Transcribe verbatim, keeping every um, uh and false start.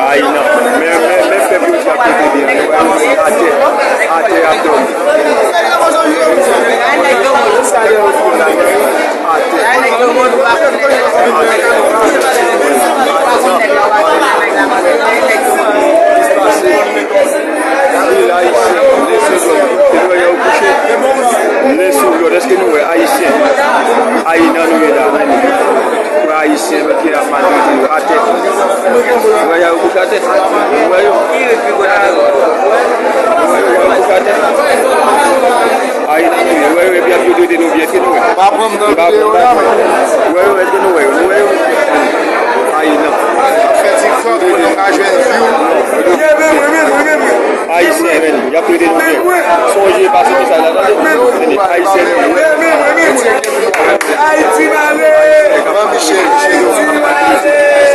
Ay nan, men, men, men pèp yo di ap pete byen. Atè, atè ap dòmi. Atè. Atè. Atè. Li la, ici, li sou dlo. Se dlo yo kouche. Li sou dlo. Èske nou wè Ayisyen? Ay nan nou ye la. Wè Ayisyen, mèt ki ap maltrete yo atè. Wè yo kouche atè. Wè yo. Wè yo kouche atè. Ay nan nou ye. Wè yo, epi ap yo trete nou byen, èske nou wè? Pa pran m nan videyo la, men. Wè yo, èske nou wè yo? Nou wè yo.